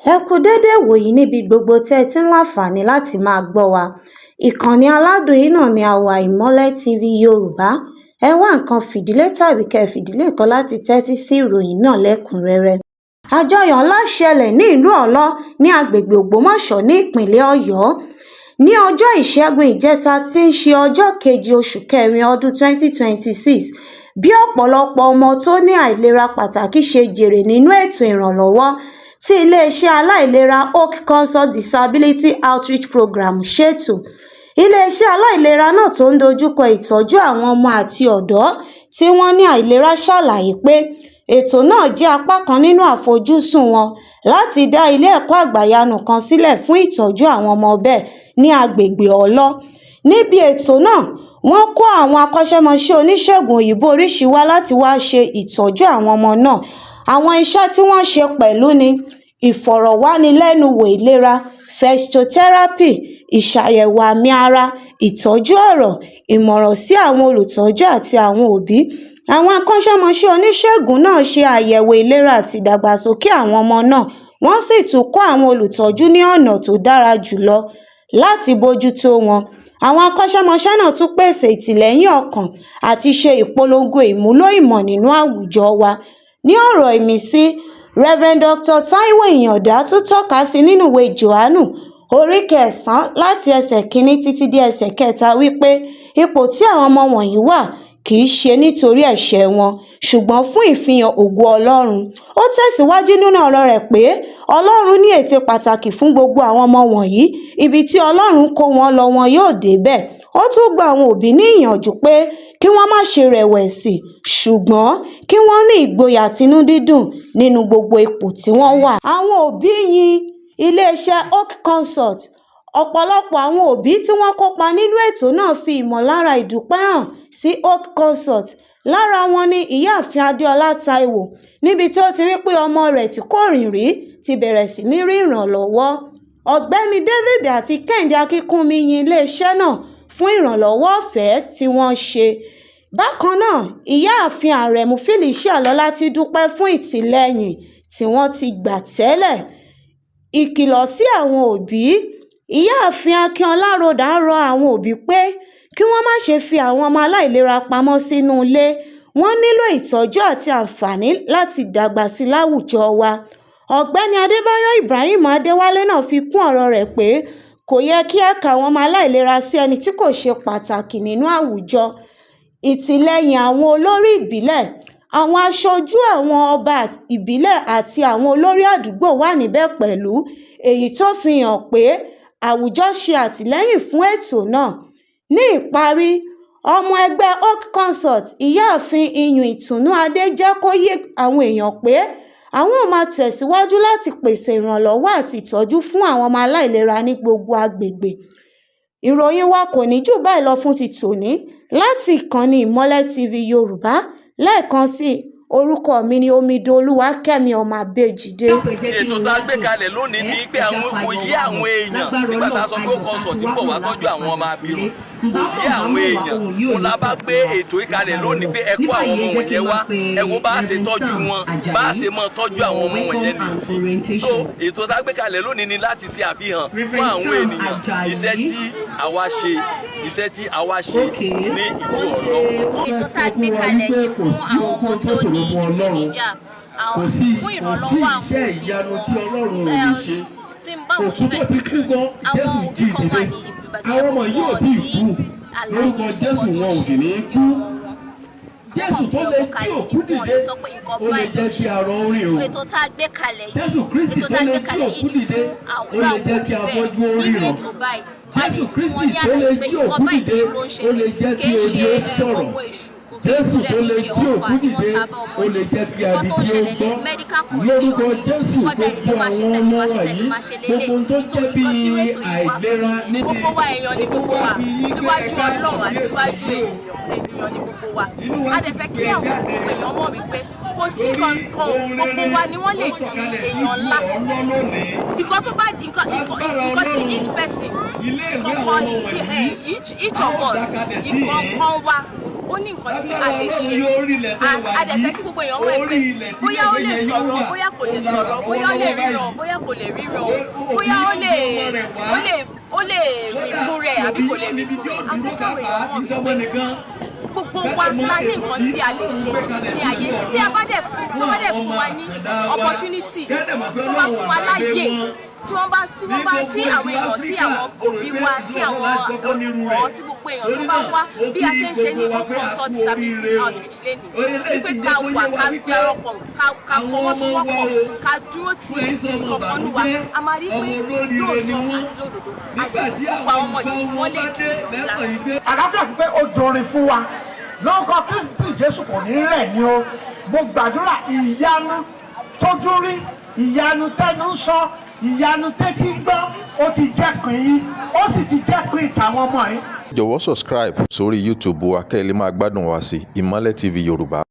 Ẹ kú déédé ìwòyí níbi gbogbo tẹ́ ẹ ti ń láǹfààní láti máa gbọ́ wa. Ìkànnì aládùn yìí náà ni a wà, Ìmọ́lẹ̀ TV Yorùbá. Ẹ wá nǹkan fìdílé tàbí kẹ́ ẹ fìdílé nǹkan láti tẹ́tí sí ìròyìn náà lẹ́kùn-ún-rẹ́rẹ́. Àjọyọ̀ ńlá ṣẹlẹ̀ ní ìlú Ọ̀lọ́ ní agbègbè Ògbómọ̀ṣọ́ ní ìpínlẹ̀ Ọ̀yọ́ ní ọjọ́ Ìṣẹ́gun ìjẹta tí í ṣe ọjọ́ keje oṣù kẹrin ọdún 2026, bí ọ̀pọ̀lọpọ̀ ọmọ tó ní àìlera pàtàkì ṣe jèrè nínú ètò ìrànlọ́wọ́ tí iléeṣẹ́ aláìlera Oak Consult Disability Outreach Programme ṣètò. Iléeṣẹ́ aláìlera náà tó ń dojúkọ ìtọ́jú àwọn ọmọ àti ọ̀dọ́ tí wọ́n ní àìlera ṣàlàyé pé ètò náà jẹ́ apá kan nínú àfojúsùn wọn láti dá ilé ẹ̀kọ́ àgbàyanu kan sílẹ̀ fún ìtọ́jú àwọn ọmọ bẹ́ẹ̀ ní agbègbè Ọ̀lọ́. Níbi ètò náà, wọ́n kó àwọn akọ́ṣẹ́mọṣẹ́ oníṣègùn òyìnbó oríṣìí wá láti wáá ṣe ìtọ́jú àwọn ọmọ náà. Àwọn iṣẹ́ tí wọ́n ṣe pẹ̀lú ní ìfọ̀rọ̀wánilẹ́nuwò ìlera, fẹsiotẹ́rápì, ìṣàyẹ̀wò àmì ara, ìtọ́jú ọ̀rọ̀, ìmọ̀ràn sí àwọn olùtọ́jú àti àwọn òbí. Àwọn akọ́ṣẹ́mọṣẹ́ oníṣègùn náà ṣe àyẹ̀wò ìlera àti ìdàgbàsókè àwọn ọmọ náà, wọ́n sì tún kọ́ àwọn olùtọ́jú ní ọ̀nà tó dára jù lọ láti bójú tó wọn. Àwọn akọ́ṣẹ́mọṣẹ́ náà tún pèsè ìtìlẹ́yìn ọkàn àti ṣe ìpolongo ìmúlò ìmọ̀ nínú àwùjọ wa. Ní ọ̀rọ̀ ìmísí, Rev. Dr. Taiwo Ìyàǹdà tún tọ́ka sí nínú ìwé Jòhánù orí kẹsàn-án láti ẹsẹ̀ kìíní títí dé ẹsẹ̀ kẹta wí pé ipò tí àwọn ọmọ wọ̀nyí wà kì í ṣe nítorí ẹ̀ṣẹ̀ wọn, ṣùgbọ́n fún ìfihàn ògo Ọlọ́run. Ó tẹ̀síwájú nínú ọ̀rọ̀ rẹ̀ pé Ọlọ́run ní ète pàtàkì fún gbogbo àwọn ọmọ wọ̀nyí, ibi tí Ọlọ́run kó wọn lọ wọn yóò débẹ̀. Ó tún gba àwọn òbí ní ìyànjú pé kí wọ́n má ṣe rẹ̀wẹ̀sì, ṣùgbọ́n kí wọ́n ní ìgboyà àti inú dídùn nínú gbogbo ipò tí wọ́n wà. Àwọn òbí yin iléeṣẹ́ Oak Consult. Ọ̀pọ̀lọpọ̀ àwọn òbí tí wọ́n kópa nínú ètò náà fi ìmọ̀lára ìdúpẹ́ hàn sí Oak Consult. Lára wọn ni Ìyáàfin Adéọlá Táíwò, níbi tí ó ti rí pé ọmọ rẹ̀ tí kò rìn rí ti bẹ̀rẹ̀ sí ní rí ìrànlọ́wọ́. Ọ̀gbẹ́ni David àti Kẹ́hìndé Akínkúnmi yin iléeṣẹ́ náà fún ìrànlọ́wọ́ ọ̀fẹ́ tí wọ́n ṣe. Bákan náà, Ìyáàfin Aremu Felicia Lọ́látí dúpẹ́ fún ìtìlẹ́yìn tí wọ́n ti gbà tẹ́lẹ̀. Ìkìlọ̀ sí àwọn òbí. Ìyáàfin Akínọlá Rhoda rọ àwọn òbí pé kí wọ́n má ṣe fi àwọn ọmọ aláìlera pamọ́ sínú ilé, wọ́n nílò ìtọ́jú àti àǹfààní láti dàgbà sí láwùjọ wa. Ọ̀gbẹ́ni Adébáyọ̀ Ibrahim Adéwálé náà fi kún ọ̀rọ̀ rẹ̀ pé kò yẹ kí a ka àwọn ọmọ aláìlera sí ẹni tí kò ṣe pàtàkì nínú àwùjọ. Ìtìlẹ́yìn àwọn olórí ìbílẹ̀. Àwọn aṣojú àwọn ọba ìbílẹ̀ àti àwọn olórí àdúgbò wà níbẹ̀ pẹ̀lú, èyí tó fi hàn pé àwùjọ ṣe àtìlẹ́yìn fún ètò náà. Ní ìparí, ọmọ ẹgbẹ́ Oak Consult, Ìyáàfin Iyùn Ìtùnúadé jẹ́ kó yé àwọn èèyàn pé àwọn ó máa tẹ̀síwájú láti pèsè ìrànlọ́wọ́ àti ìtọ́jú fún àwọn ọmọ aláìlera ní gbogbo agbègbè. Ìròyìn wa kò ní jù báyìí lọ fún ti tòní láti ìkànnì Ìmọ́lẹ̀ TV Yorùbá. Lẹ́ẹ̀kan sí i, orúkọ mi ni Omidan Olúwakẹ́mi ọmọ Abéjídé. Ètò tá a gbé kalẹ̀ lónìí ni pé àwọn kò yé àwọn èèyàn nígbà tá a sọ pé Consult ń bọ̀ wá tọ́jú àwọn ọmọ abirùn, kò yé àwọn èèyàn. Òun la bá gbé ètò ìkalẹ̀ lónìí pé ẹ kó àwọn ọmọ wọ̀nyẹn wá, ẹ wo bá a ṣe tọ́jú wọn, bá a ṣe máa tọ́jú àwọn ọmọ wọ̀nyẹn nìyí. So ètò tá a gbé kalẹ̀ lónìí ni láti ṣe àfihàn fún àwọn ènìyàn iṣẹ́ tí àwa ṣe, iṣẹ́ tí àwa ṣe ní ìlú Ọ̀lọ́. Ètò tá a gbé kalẹ̀ yìí fún àwọn ọmọ tó ní ìpèníjà, fún ìrànlọ́wọ́ àwọn òbí wọn tí ń bá wọn ṣe fẹ́. Àwọn òbí kan wà ní ìbàdàn wọn ní àlàyé fún ọmọ tó ń ṣẹlẹ̀ sí ọmọ wọn. Jésù tó lè jí òkú dìde, ó lè jẹ́ kí arọ ó rìn o. Ètò tá a gbé kalẹ̀ yìí, Jésù Kristi ètò tó tá a lè gbé jí kalẹ̀ yìí òkú ni dìde, fún àwọn ó lè àwọn jẹ́ òbí kí bẹ́ẹ̀ afọ́jú ó nínú ríran. ètò báyìí. Wọ́n á lè Jésù fún wọn Kristi ní tó lè àlàyé pé jí nǹkan òkú báyìí dìde, ló ń ó lè ṣẹlẹ̀, jẹ́ kì kí í ṣe odi ó sọ̀rọ̀. gbogbo èṣù kò kí Jésù dẹ̀ tó kì í lè ṣe jí ọfà òkú ni wọ́n dìde, ta bá ọmọ ó lè yìí. jẹ́ kí Nǹkan tó ń adití ó ṣẹlẹ̀ gbọ́. lé medical Lórúkọ condition ni, Jésù, nǹkan tẹ̀lé gbogbo máa ṣe àwọn tẹ̀lé ọmọ máa ṣe wa tẹ̀lé yìí, máa ṣe lélẹ̀. gbogbo ohun tó So jẹ́ bí nǹkan tí rétò yìí wà fún àìlera nìyẹn. ní ti Gbogbo wa, èèyàn ni gbogbo wa. Níwájú Ọlọ́run àti níwájú èèyàn, ènìyàn ni gbogbo wa. A dẹ̀ fẹ́ kí àwọn gbogbo èèyàn mọ̀ wípé kò sí kankan, gbogbo wa ni wọ́n lè di èèyàn ńlá. Nǹkan tó bá nǹkan nǹkan tí each person kankan, each of us, nǹkan kan wa Ó ní nǹkan tí a lè ṣe. A dẹ̀ fẹ́ kí gbogbo èèyàn mọ̀ pé bóyá ó lè sọ̀rọ̀, bóyá kò lè sọ̀rọ̀, bóyá ó lè ríran, bóyá kò lè ríran, bóyá ó lè rìn fún rẹ̀ àbí kò lè rìn fún rẹ̀, a fẹ́ káwọn èèyàn mọ̀ wípé gbogbo wa la ní nǹkan tí a lè ṣe ní ayé. Tí a bá dẹ̀ fún, tó bá dẹ̀ fún wa ní opportunity, tó bá fún wa láàyè, tí wọ́n bá tí àwọn èèyàn, tí àwọn òbí wa, tí àwọn olùkọ́, tí gbogbo èèyàn tó bá wá bí a ṣe ń ṣe ní Home Consult Disabilities Outreach lẹ́nu, wípé ká wà, ká darapọ̀, ká fọwọ́sowọ́pọ̀, ká dúró ti nǹkan kan nù wa, a máa rí pé lóòótọ́ àti lódodo, gbogbo àwọn ọmọ yìí, wọ́n lè di ńlá. Àlàáfíà pípé ó dorin fún wa lórúkọ Kristi Jésù, kò ní rẹ̀ ní o. Mo gbàdúrà, ìyanu tójú rí, ìyanu tẹnu ń sọ, ìyanu tẹ́tí gbọ́, ó ti jẹ́pin yín, ó sì ti jẹ́pin tàwọn ọmọ yín. Jọ̀wọ́, subscribe sórí YouTube wa kẹ́ ẹ lè máa gbádùn wa sí Ìmọ́lẹ̀ TV Yorùbá.